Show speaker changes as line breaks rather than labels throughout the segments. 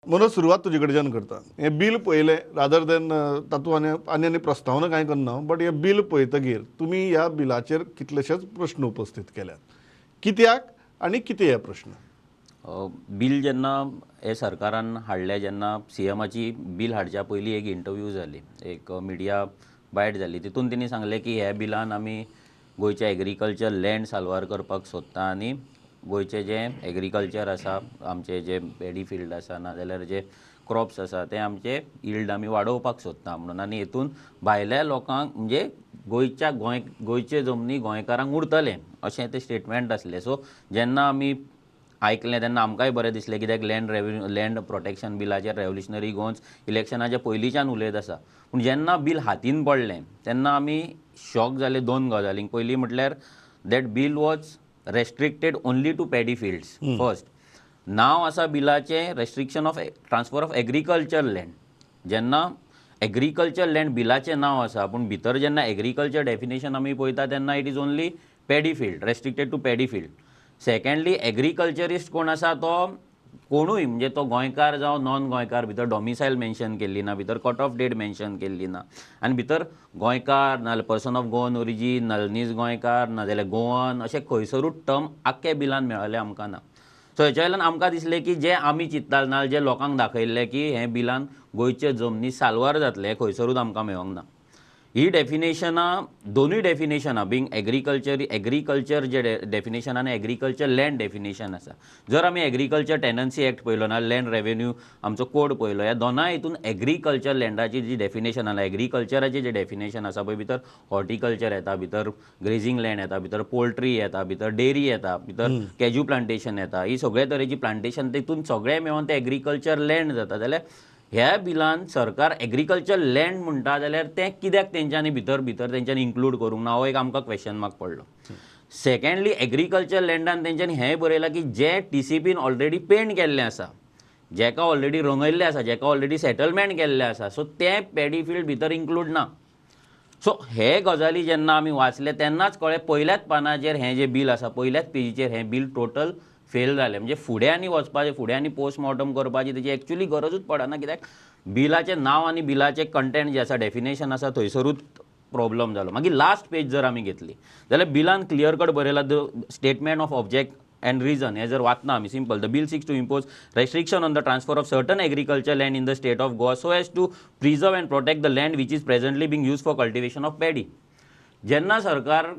मनोज, सुरवात तुजे कडच्यान करता. हें बील पळयलें, रादर देन तातूंत आनी आनी आनी प्रस्तावना कांय करना, बट हें बील पळयतगीर तुमी ह्या बिलाचेर कितलेशेच प्रश्न उपस्थित केल्यात. कित्याक आनी कितें हे प्रश्न?
बील जेन्ना हे सरकारान हाडलें, जेन्ना सीएमाची बील हाडच्या पयलीं एक इंटरव्यू जाली, एक मिडिया बायट जाली, तितून तेणी सांगलें की ह्या बिलान आमी गोंयचें एग्रीकल्चर लँड साल्वार करपाक सोदता आनी गोंयचें जें एग्रीकल्चर आसा, आमचें जें पॅडी फिल्ड आसा नाजाल्यार जे क्रॉप्स आसा ते आमचे यिल्ड आमी वाडोवपाक सोदता म्हणून. आनी हितून भायल्या लोकांक म्हणजे गोंयच्या गोंय गोंयचे जमनी गोंयकारांक उरतलें अशें तें स्टेटमेंट आसलें. सो जेन्ना आमी आयकलें तेन्ना आमकांय बरें दिसलें, कित्याक लँड रेवेन्यू लँड प्रोटेक्शन बिलाचेर रेवोल्युशनरी गोवन्स इलेक्शनाच्या पयलींच्यान उलयत आसा. पूण जेन्ना बील हातीन पडलें तेन्ना आमी शॉक जाले दोन गजालींक. पयलीं म्हटल्यार that bill was restricted only to paddy fields. First नांव आसा बिलाचें restriction of transfer of agriculture land. जेन्ना एग्रीकल्चर लँड बिलाचें नांव आसा, पूण भितर जेन्ना एग्रीकल्चर डेफिनेशन आमी पळयता तेन्ना it is only paddy field, restricted to paddy field. Secondly, agriculturist कोण आसा तो कोणूय, म्हणजे तो गोंयकार जावं नॉन गोंयकार, भितर डॉमिसायल मेन्शन केल्ली ना, भितर कट ऑफ डेट मेन्शन केल्ली ना, आनी भितर गोंयकार नाजाल्यार पर्सन ऑफ गोवन ओरिजीन नाजाल्यार नीज गोंयकार नाजाल्यार गोवन अशें खंयसरूच टर्म आख्खे बिलान मेळ्ळें आमकां ना. सो हेच्या वयल्यान आमकां दिसलें की जें आमी चिंतताले ना, जें लोकांक दाखयल्लें की हें बिलान गोंयचे जमनी साल्वार जातलें, खंयसरूच आमकां मेळोंक ना. ही डेफिनेशनां, दोनूय डेफिनेशनां बींग एग्रीकल्चर, एग्रीकल्चर जे डेफिनेशन आनी एग्रीकल्चर लँड डेफिनेशन आसा. जर आमी एग्रीकल्चर टेनन्सी एक्ट पळयलो ना लँड रेवेन्यू आमचो कोड पळयलो, ह्या दोनाय हितून एग्रीकल्चर लँडाची जी डेफिनेशन आसा, एग्रीकल्चराची जे डेफिनेशन आसा पळय, भितर हॉर्टिकल्चर येता, भितर ग्रेजींग लँड येता, भितर पोल्ट्री येता, भितर डेरी येता, भितर कॅज्यू प्लांटेशन येता, ही सगळे तरेची प्लांटेशन तितून सगळें मेळोन तें एग्रीकल्चर लँड जाता. जाल्यार ह्या बिलान सरकार एग्रीकल्चर लँड म्हणटा जाल्यार तें कित्याक तेंच्यांनी भितर भितर तेंच्यांनी इन्क्लूड करूंक ना, हो एक आमकां क्वेश्चन मार्क पडलो. सेकंडली, एग्रीकल्चर लँडान तेंच्यांनी हें बरयलां की जे टीसीपीन ऑलरेडी पेंट केल्लें आसा, जेका ऑलरेडी रंगयल्लें आसा, जेका ऑलरेडी सेटलमेंट केल्लें आसा, सो तें पॅडी फिल्ड भितर इन्क्लूड ना. सो हे गजाली जेन्ना आमी वाचले तेन्नाच कळ्ळें पयल्याच पानाचेर हें जें बील आसा, पयल्याच पेजीचेर हें बील टोटल फेल जालें. म्हणजे फुडें आनी वचपाचें, फुडें आनी पोस्टमॉर्टम करपाची तेजी एक्चुली गरजूच पडना, कित्याक बिलाचें नांव आनी बिलाचें कंटेंट जें आसा, डेफिनेशन आसा, थंयसरूच प्रॉब्लम जालो. मागीर लास्ट पेज जर आमी घेतली जाल्यार बिलान क्लियर कट बरयलां, the statement of object and reason हें जर वाचना आमी simple, the bill seeks to impose restriction on the transfer of certain agriculture land in the state of Goa so as to preserve and protect the land which is presently being used for cultivation of paddy. जेन्ना सरकार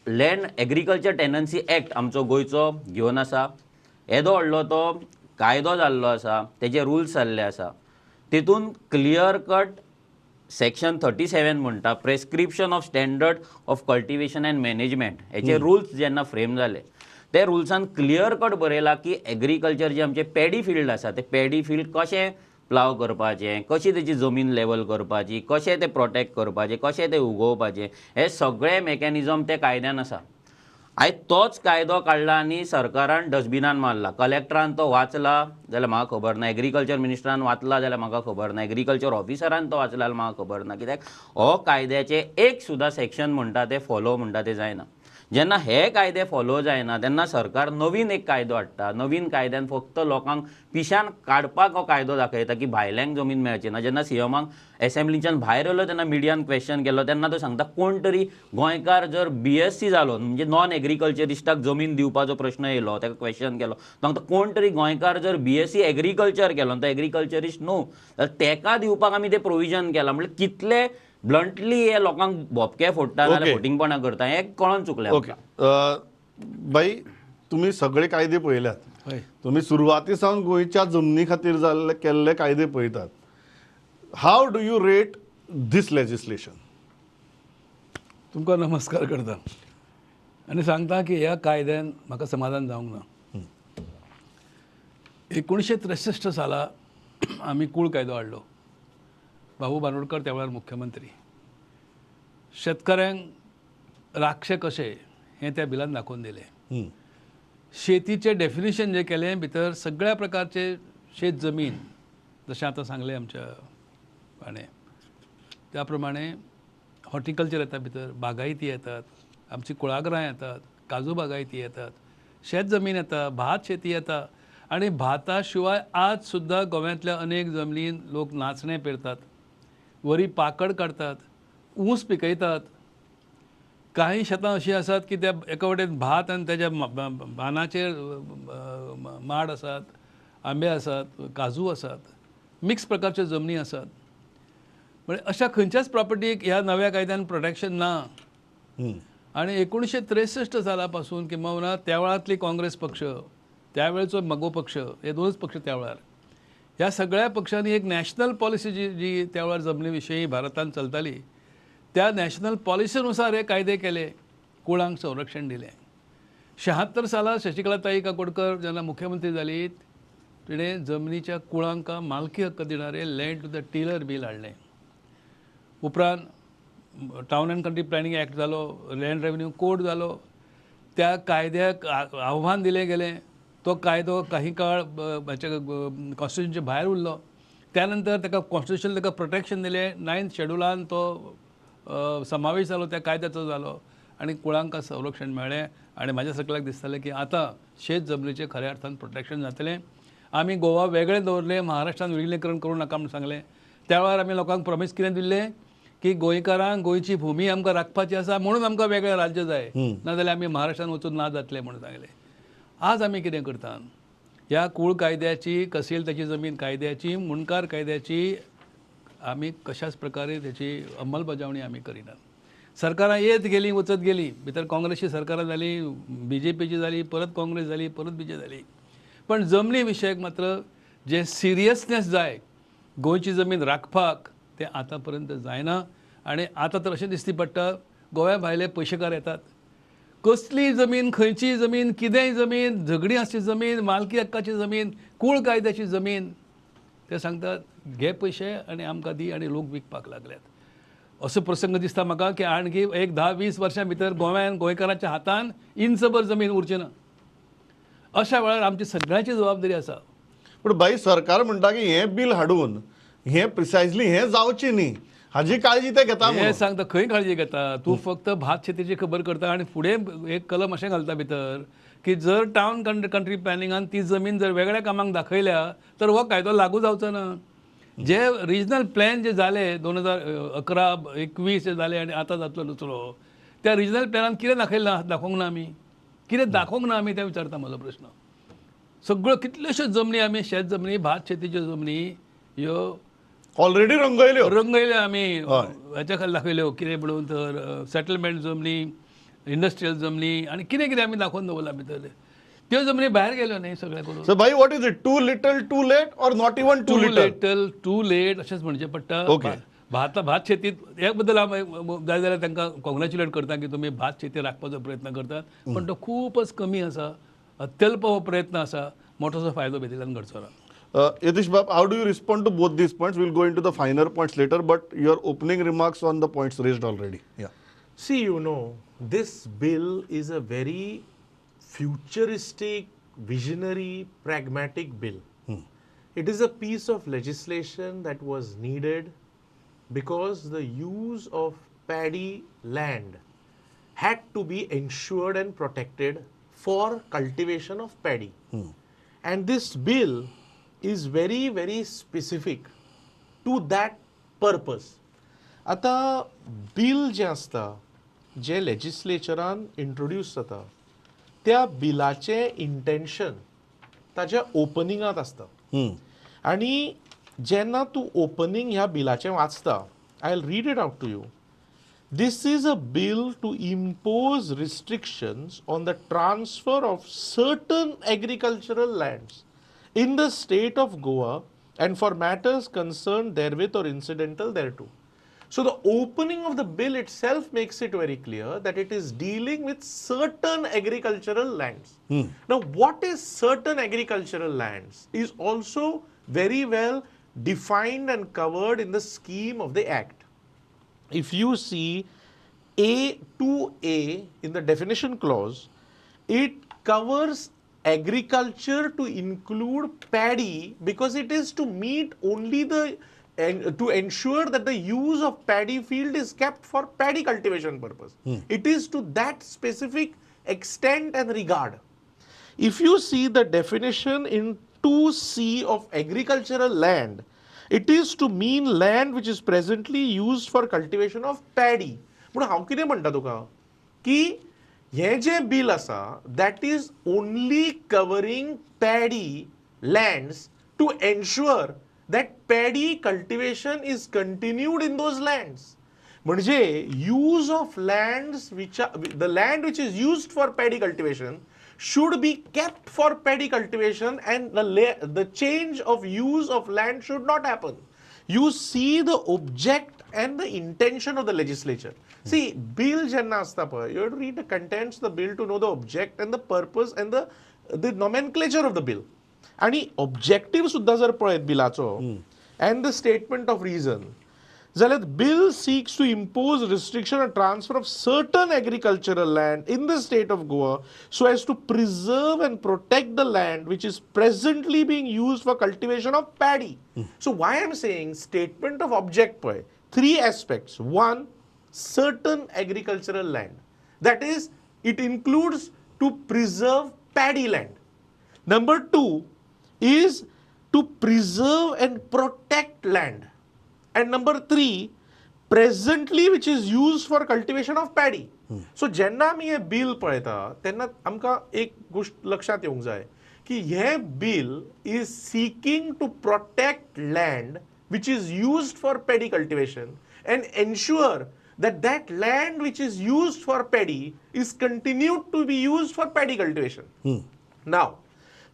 land agriculture tenancy act आमचो गोंयचो घेवन आसा, येदो व्हडलो तो कायदो जाल्लो आसा, तेजे रुल्स जाल्ले आसा, तितून क्लियर कट सेक्शन 37 म्हणटा prescription of standard of cultivation and management. हेचे रुल्स जेन्ना फ्रेम जाले ते रुल्सान क्लियर कट बरयलां की एग्रीकल्चर जे आमचे पॅडी फिल्ड आसा ते पॅडी फिल्ड कशें प्लाव करपाचें, कशी तेची जमीन लेवल करपाची, कशें तें प्रोटेक्ट करपाचें, कशें तें उगोवपाचें, हे सगळे मॅकॅनिजम ते कायद्यान आसा. आयज तोच कायदो काडला आनी सरकारान डस्टबिनान मारला. कलेक्टरान तो वाचला जाल्यार म्हाका खबर ना, एग्रीकल्चर मिनिस्टरान वाचला जाल्यार म्हाका खबर ना, एग्रीकल्चर ऑफिसरान तो वाचला जाल्यार म्हाका खबर ना, कित्याक हो कायद्याचें एक सुद्दां सेक्शन म्हणटा तें फॉलो म्हणटा तें जायना. जेन्ना हे कायदे फॉलो जायना तेन्ना सरकार नवीन एक कायदो हाडटा. नवीन कायद्यान फक्त लोकांक पिशान काडपाक हो कायदो दाखयता की भायल्यांक जमीन मेळची ना. जेन्ना सीएमाक एसेंब्लीच्यान भायर येयलो तेन्ना मिडियान क्वेश्चन केलो तेन्ना तो सांगता कोण तरी गोंयकार जर बीएससी जालो म्हणजे नॉन एग्रीकल्चरिस्टाक जमीन दिवपाचो प्रश्न येयलो, ताका क्वेश्चन केलो, तो सांगता कोण तरी गोंयकार जर बीएससी एग्रीकल्चर केलो तो एग्रीकल्चरिस्ट न्हू, जाल्यार तेका दिवपाक आमी तें प्रोविजन केलां. म्हणल्यार कितले ब्लंटली हे लोकांक भोपके फोडटा नाजाल्यार फोटिंगपणां करता हें कळोन चुकलें.
ओके बाई, तुमी सगळे कायदे पळयल्यात, तुमी सुरवाती सावन गोंयच्या जमनी खातीर जाल्ले केल्ले कायदे पळयतात. How do you rate this legislation?
तुमकां नमस्कार करता आनी सांगता की ह्या कायद्यान म्हाका समाधान जावंक ना. 1963 साला आमी कूळ कायदो हाडलो. बाबू बांदोडकर त्या वेळार मुख्यमंत्री. शेतकऱ्यांक राखचें कशें हें त्या बिलान दाखोवन दिलें. शेतीचें डेफिनेशन जें केलें भितर सगळ्या प्रकारचे शेत जमीन, जशें आतां सांगलें आमच्या हाणें, त्या प्रमाणे हॉर्टिकल्चर येता भितर, बागायती येतात, आमची कुळागरां येतात, काजू बागायती येतात, शेत जमीन येता, भात शेती येता. आनी भाता शिवाय आज सुद्दां गोव्यांतल्या अनेक जमनीन लोक नाचणे पेरतात, वरी पाकड काडटात, ऊस पिकयतात. काही शेतां अशीं आसात की त्या एका वटेन भात आनी तेज्या बांदाचेर माड आसात, आंबे आसात, काजू आसात, मिक्स प्रकारच्यो जमनी आसात. म्हणजे अशा खंयच्याच प्रॉपर्टीक ह्या नव्या कायद्यान प्रोटेक्शन ना. आनी 1963 साला पासून किंवा त्या वेळांतली काँग्रेस पक्ष, त्या वेळचो मगो पक्ष, हे दोनच पक्ष त्या वेळार, ह्या सगळ्या पक्षांनी एक नॅशनल पॉलिसी जी जी त्या वेळार जमनी विशयी भारतान चलताली त्या नॅशनल पॉलिसीनुसार हे कायदे केले, कुळांक संरक्षण दिलें. 76 सालात शशिकलाताई काकोडकर जेन्ना मुख्यमंत्री जाली तिणें जमनीच्या कुळांक मालकी हक्क दिणारे land to the tiller bill हाडलें. उपरांत town and country planning act जालो, लँड रेव्हेन्यू कोड जालो. त्या कायद्याक आव्हान दिलें गेलें. तो कायदो काही काळ हाच्या कॉन्स्टिट्युशनच्या भायर उरलो. त्यानंतर ताका कॉन्स्टिट्युशन ताका प्रोटेक्शन दिलें. 9th शेड्युलान तो समावेश जालो, त्या कायद्याचो जालो आनी कुळांकां संरक्षण मेळ्ळें. आनी म्हाज्या सकल्याक दिसतालें की आतां शेत जमनीचें खऱ्या अर्थान प्रोटेक्शन जातलें. आमी गोवा वेगळें दवरलें, महाराष्ट्रान विलीनीकरण करूं नाका म्हूण सांगलें. त्या वेळार आमी लोकांक प्रॉमीस कितें दिल्लें की गोंयकारांक गोंयची भुमी आमकां राखपाची आसा म्हणून आमकां वेगळें राज्य जाय, नाजाल्यार आमी महाराष्ट्रान वचून ना जातले म्हणून सांगलें. आज आमी कितें करता, ह्या कूळ कायद्याची, कसेल त्याची जमीन कायद्याची, मुंडकार कायद्याची आमी कशाच प्रकारे त्याची अंमलबजावणी आमी करिनात. सरकारां येत गेली वचत गेली, भितर काँग्रेसची सरकारां जाली, बीजेपीची जाली, परत काँग्रेस जाली, परत बीजे जाली, पण जमनी विशयक मात्र जे सिरियसनेस जाय गोंयची जमीन राखपाक तें आतां पर्यंत जायना. आनी आतां तर अशें दिसती पडटा गोव्या भायले पयशेकार येतात, कसली जमीन, खंयची जमीन, कितेंय जमीन, झगडी आसची जमीन, मालकी हक्काची जमीन, कूळ कायद्याची जमीन, ते सांगतात घे पयशे आनी आमकां दी, आनी लोक विकपाक लागल्यात. असो प्रसंग दिसता म्हाका की आणखी एक 10-20 वर्सां भितर गोव्यान गोंयकारांच्या हातान इंचभर जमीन उरची ना. अशा वेळार आमची सगळ्यांची जबाबदारी आसा.
पूण भाई सरकार म्हणटा की हें बील हाडून हें प्रिसायजली हें जावचें न्ही हाजी काळजी ते घेता.
हें सांगता खंय काळजी घेता तूं? फक्त भात शेतीची खबर करता आनी फुडें एक कलम अशें घालता भितर की जर टावन कंट्री प्लॅनिंगान ती जमीन जर वेगळ्या कामाक दाखयल्या तर हो कायदो लागू जावचो ना. जे रिजनल प्लॅन जे जाले 2011-21 जे जाले आनी आतां जातलो दुसरो, त्या रिजनल प्लॅनान कितें दाखयलां दाखोवंक ना आमी, कितें दाखोवंक ना आमी तें विचारता म्हजो प्रश्न. सगळ्यो कितल्योश्यो जमनी आमी शेत जमनी, भात शेतीच्यो जमनी ह्यो
ऑलरेडी रंगयल्यो
रंगयल्यो आमी, हेच्या खाली दाखयल्यो कितें म्हणून तर सेटलमेंट जमनी, इंडस्ट्रियल जमनी आनी कितें कितें आमी दाखोवन दवरलां भितर. त्यो जमनी भायर गेल्यो न्ही सगळें करून.
सो भाई what is it, too little too late or not even too
little too late अशेंच म्हणचें पडटा. भात भात शेतीत ह्या बद्दल हांव जाय जाल्यार तांकां कॉंग्रेच्युलेट करता की तुमी भात शेती राखपाचो प्रयत्न करतात, पण तो खूपच कमी आसा, अत्यल्प हो प्रयत्न आसा, मोठोसो फायदो भितरल्यान घडचो ना.
Yatish Bab, how do you respond to both these points? We'll go into the finer points later, but your opening remarks on the points raised already. Yeah.
See, you know, this bill is a very futuristic, visionary, pragmatic bill. It is a piece of legislation that was needed because the use of paddy land had to be ensured and protected for cultivation of paddy. And this bill is very, very specific to that purpose. आता bill जें आसता जें लेजिस्लेचरान introduce जाता त्या बिलाचें intention ताच्या ओपनिंगांत आसता. आनी जेन्ना तूं ओपनिंग ह्या बिलाचें वाचता, I will read it out to you. This is a bill to impose restrictions on the transfer of certain agricultural lands in the state of Goa and for matters concerned therewith or incidental thereto. So the opening of the bill itself makes it very clear that it is dealing with certain agricultural lands. Now, what is certain agricultural lands is also very well defined and covered in the scheme of the Act. If you see A2A in the definition clause, it covers agriculture to include paddy because it is to meet only the and to ensure that the use of paddy field is kept for paddy cultivation purpose. It is to that specific extent and regard. If you see the definition in 2C of agricultural land, it is to mean land which is presently used for cultivation of paddy. पूण हांव कितें म्हणटा तुका की हें जें bill आसा that is only covering paddy lands to ensure that paddy cultivation is continued in those lands. म्हणजे use of lands which the land which is used for paddy cultivation should be kept for paddy cultivation and the change of use of land should not happen. You see the object and the intention of the legislature. See, bill जेन्ना आसता पळय, you have to read the contents of the bill to know the object and the purpose and the nomenclature of the bill. आणि objective सुद्दां जर पळयत बिलाचो and the statement of reason जाल्यार bill seeks to impose restriction on transfer of certain agricultural land in the state of Goa so as to preserve and protect the land which is presently being used for cultivation of paddy. So why I am saying statement of object पळय, three aspects. One, certain agricultural land, that is it includes to preserve paddy land. Number two is to preserve and protect land. And number three, presently which is used for cultivation of paddy. So जेन्ना आमी हें bill पळयता तेन्ना आमकां एक गोश्ट लक्षांत येवंक जाय की हें bill is seeking to protect land which is used for paddy cultivation and ensure that that land which is used for paddy is continued to be used for paddy cultivation. Now,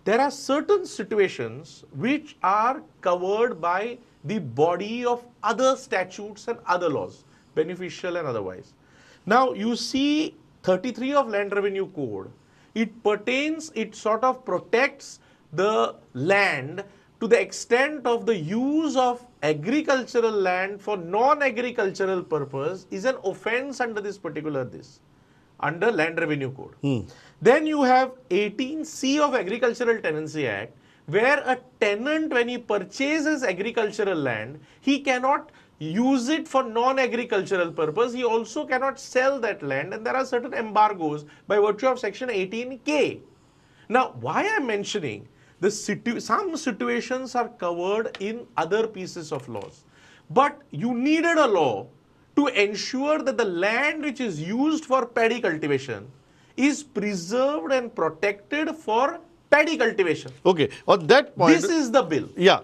there are certain situations which are covered by the body of other statutes and other laws, beneficial and otherwise. Now, you see 33 of Land Revenue Code, it pertains, it sort of protects the land to the extent of the use of agricultural land for non-agricultural purpose is an offense under this particular this, under Land Revenue Code. Then you have 18C of Agricultural Tenancy Act, where a tenant, when he purchases agricultural land, he cannot use it for non-agricultural purpose. He also cannot sell that land, and there are certain embargoes by virtue of section 18K. Now, why I am mentioning the some situations are covered in other pieces of laws, but you needed a law to ensure that the land which is used for paddy cultivation is preserved and protected for paddy cultivation.
Okay, on that point,
This is the bill.
Yeah.